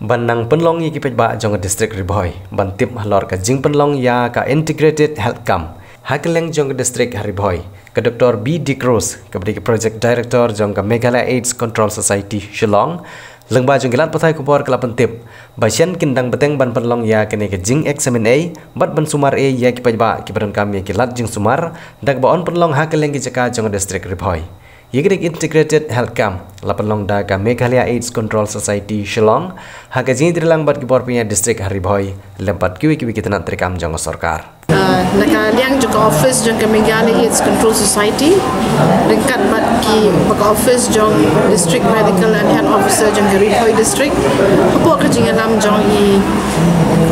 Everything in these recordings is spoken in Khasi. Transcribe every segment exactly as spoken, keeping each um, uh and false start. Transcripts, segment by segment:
Ban nang pynlong ïa ki paidbah jong ka district Ri Bhoi ban tip halor ka jingpynlong ïa ka Integrated Health Camp ha kylleng jong ka district ha Ri Bhoi, ka Doctor B D'Cruz, kaba dei ka Project Director jong ka Meghalaya AIDS Control Society Shillong, lyngba jong ki lad pathai khubor ka la pyntip ba shen kin dang bteng ban pynlong ïa kane ka jingexamine bad ban sumar ïa ki paidbah kiba donkam ïa ki lad jingsumar da kaba yn pynlong ha kylleng ki jaka jong ka district Ri Bhoi. Ïa kane ka Integrated Health Camp la pynlong da ka Meghalaya AIDS Control Society Shillong ha ka jingïatreilang bad ki bor pynïaid district ha Ri Bhoi lem bad kiwei kiwei ki tnat treikam jong ka sorkar. Ah, na ka liang jong ka office jong ka Meghalaya AIDS Control Society, ryngkat bad ki, bad ka office jong District Medical and Health Officer jong ka Ri Bhoi District, hapoh ka jingïalam jong i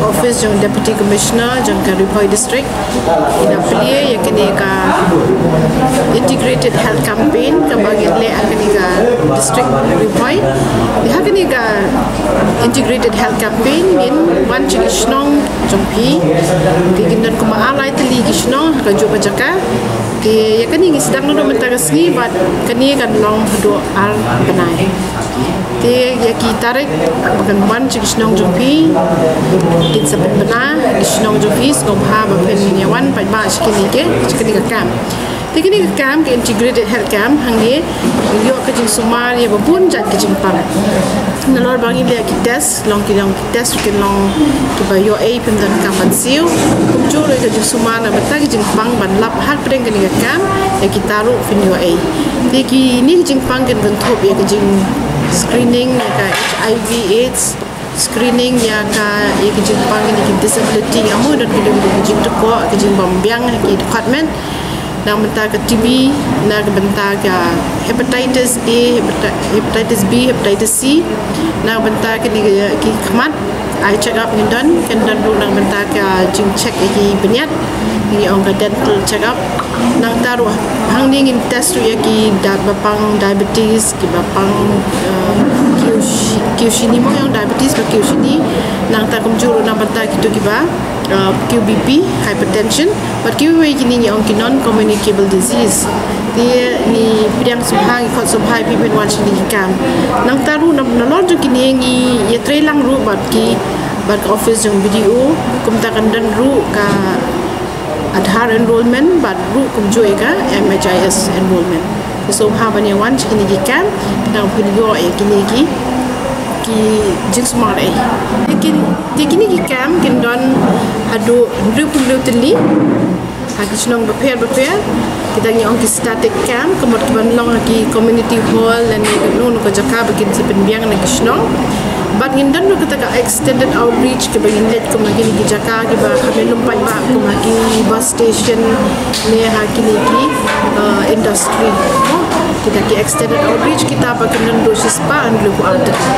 office jong Deputy Commissioner jong ka Ri Bhoi District, ngi la plie ïa kane ka Integrated Health Campaign kaba ngi leh ha kane ka district Ri Bhoi. Ha kane ka Integrated Health Campaign ngin wan sha ki shnong jong phi. Te kin don kumba ar lai tylli ki shnong ha kajuh ka jaka. Te ïa kane ngi sdang naduh mynta ka sngi bad kane kan long haduh ar bnai. Te ïa ki tarik ba kan wan sha ki shnong jong phi, kin sa pynbna ki shnong jong phi, sngewbha ba phin ïa wan paidbah sha kine ki, sha kine ki camp. Te kine ki camp, ki Integrated Health Camp hangne, ïoh ka jingsumar ïa ba bun jait ka jingpang. Nalor ba ngi leh ki test, long ki long ki test, ki long kiba ïoh ei phin donkam ban siew. Kumjuh ruh ka jingsumar na bynta ki jingpang ban lap hapdeng kine ki camp, ïa kita ruh phin ïoh ei. Te kine ki jingpang kin kynthup ïa ka jing screening ïa ka HIV AIDS, screening ïa ka, ïa ka jingpang ïa ka disability, ïa mo don ka dei ka jingtyrkhong, ka jingbym biang ha ki department. Na bynta ka TB, na ka bynta ka hepatitis A, hepati-, hepatitis B, hepatitis C, na bynta ka dei ka, ki khmat, eye check up ngin don, kin don ruh na bynta ka jingcheck ïa ki bniat, ngi ong ka dental check up. Nangta ruh hangne ngin test ruh ïa ki da-, ba pang diabetes, kiba pang, eh, kiew shi-, kiew shini mo, ïa diabetes bad kiew shini. Nangta kumjuh ruh na bynta kito kiba, eh, kiew BP, hypertension, bad kiwei kiwei kine ngi ong ki non communicable disease. Te ngi pdiang sngewbha, ngi khot sngewbha ïa phi ban wan sha kine ki camp. Nangta ruh na, nalor jong kine ngi ïatreilang ruh bad ki, bad ka office jong BDO, kumta kan don ruh ka Aadhaar enrollment bad ruh kumjuh ïa ka MHIS enrollment. Te sngewbha ban ïa wan sha kine ki camp, khnang ba phin ïoh ïa kine ki, ki jingsumar ei. Te kin, te kine ki camp kin don haduh hynriewphew hynriew tylli ha ki shnong bapher bapher. Kita ngi ong ki static camp, ka mut ki ban long ha ki community hall lane kano kano ka jaka ba kin sa pynbiang na ki shnong. Bad ngin don ruh kata ka extended outreach kiba ngin leit kum ha kine ki jaka kiba ha Mawlai, kum ha ki bus station ne ha kine ki, eh, industry. Kita ki extended outreach kita ba kin don ruh shispah hynriewphew ar tylli.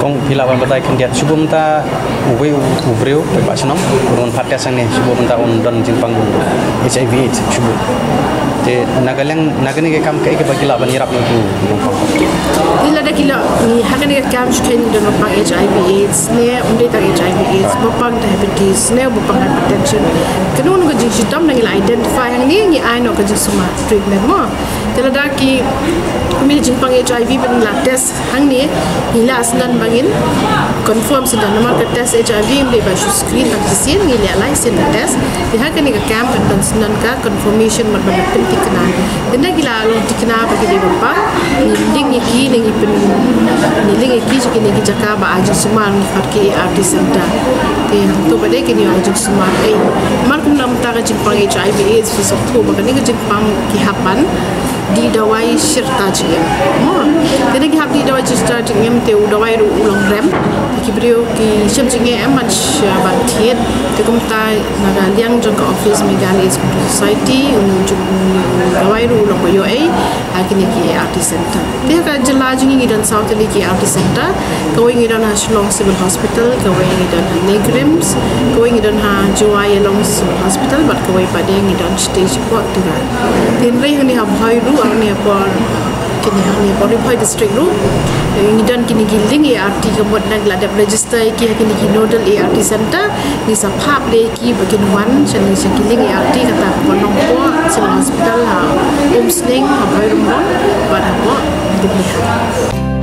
Kong, phi lah ban batai khyndiat shu bun mynta uwei u briew, paidbah shnong, u don pat test hangne, shu bun mynta un don jingpang HIV AIDS, shu bun. Te na ka liang, na kane ka camp kaei kaba ki lah ban ïarap ïa u nongpang? Te lada ki lah, ngi ha kane ka camp shu kheiñ don ba pang HIV AIDS ne ym dei tang HIV AIDS, ba pang tang hepatitis ne ba pang hypertension. Kano kano ka jingshitom na ngi la identify hangne, ngi ai noh ka jingsumar treatment mo. Te lada ki, kum ïa ka jingpang HIV ba ngi la test hangne, ngi la sdang ba ngin confirm sdang namar ka test HIV ym dei ba shu screen tang shisien, ngi la ai sien ka test. Te ha kane ka camp kan don sdang ka confirmation bad ban pynthikna. Te lada ki la long thikna ba ki dei ba pang, ngi link ïa ki, ngi pyn, ngi link ïa ki sha kine ki jaka ba ai jingsumar, ngi khot ki ART center. Te hangto pat de kin ïoh jingsumar ei. Namar kumno mynta ka jingpang HIV AIDS, sngewthuh ba kane ka jingpang ki hap ban dih dawai shirta jingim. Mo, te lada ki hap dih dawai shirta jingim te u dawai ruh u long rem. Te ki briew ki shem jingeh em ban sh-, ban thied. Te kumta na ka liang jong ka office Meghalaya AIDS Control Society, u jong u dawai ruh u long ba ïoh ei ha kine ki ART center. Te ha ka jylla jong ngi ngi don saw tylli ki ART center. Kawei ngi don ha Shillong Civil Hospital, kawei ngi don ha NEIGRIHMS, kawei ngi don ha Jowai Along Civil Hospital, bad kawei pat de ngi don sha Tura. Te hynrei hangne ha Bhoi ruh, hangne ha por, kine hangne ha por Ri Bhoi District ruh, eh, ngi don kine ki link ART, ka mut na ngi la dep register ïa ki ha kine ki nodal ART center, ngi sa phah ïa ki ba kin wan shane sha ki link ART, kata ha Nongpoh Civil Hospital, ha Umsning, ha Bhoirymbong bad hapoh Dibalihat.